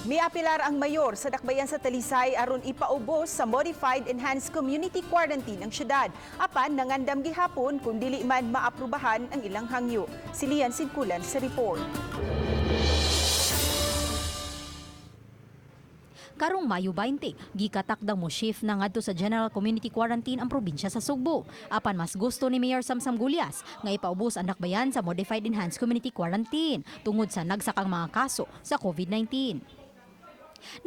Miapilar ang mayor sa dakbayan sa Talisay aron ipaubos sa Modified Enhanced Community Quarantine ang syudad. Apan nangandam gihapon kung dili man maaprubahan ang ilang hangyo. Si Lian Sinkulan sa report. Karong Mayo 20, gikatakdang mo shift na ngadto sa General Community Quarantine ang probinsya sa Sugbo. Apan mas gusto ni Mayor Samsam Gullas nga ipaubos ang dakbayan sa Modified Enhanced Community Quarantine tungod sa nagsakang mga kaso sa COVID-19.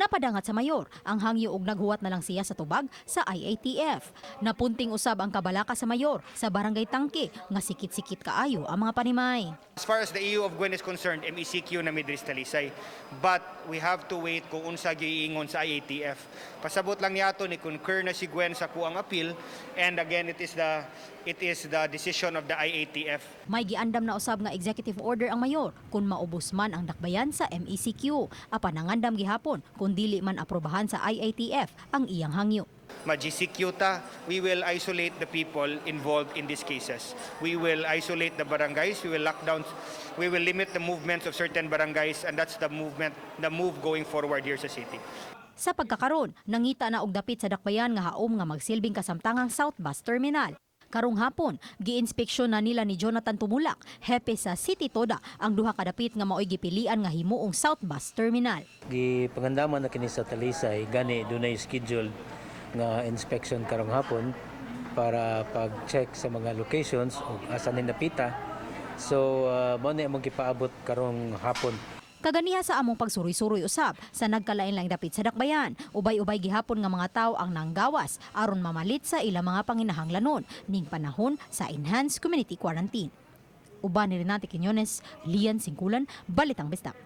Napadangat sa mayor ang hangyo og naghuwat na lang siya sa tubag sa IATF. Napunting usab ang kabalaka sa mayor sa Barangay Tangke nga sikit-sikit kaayo ang mga panimay. As far as the EO of Gwen is concerned, MECQ na mi diri sa Talisay. But we have to wait kung unsa giingon sa IATF. Pasabot lang niato ni concur na si Gwen sa kuang appeal, and again, it is the decision of the IATF. May giandam na usab nga executive order ang mayor kung maubos man ang dakbayan sa MECQ. Apan nangandam gihapon kung dili man aprobahan sa IATF ang iyang hangyo. Ma-GCQ ta, we will isolate the people involved in these cases. We will isolate the barangays, we will lock down, we will limit the movements of certain barangays, and that's the move going forward here sa city. Sa pagkakaron, nangita na og dapit sa dakbayan nga haom nga magsilbing kasamtangang South Bus Terminal. Karong hapon, giinspeksyon na nila ni Jonathan Tumulak, hepe sa City Toda, ang duha ka dapit nga maoy gipilian nga himuong South Bus Terminal. Gipangandaman na kini sa Talisay, gani dunay scheduled nga inspection karong hapon para pag-check sa mga locations o asa ni napita. So mao ni among gipaabot karong hapon. Kaganiha sa among pagsuroy-suroy usab sa nagkalain-laing dapit sa dakbayan, ubay-ubay gihapon nga mga tawo ang nanggawas aron mamalit sa ilang mga panginahanglanon ning panahon sa Enhanced Community Quarantine. Uban ni Renate Quiñones, Lian Singkulan, Balitang Bisdak.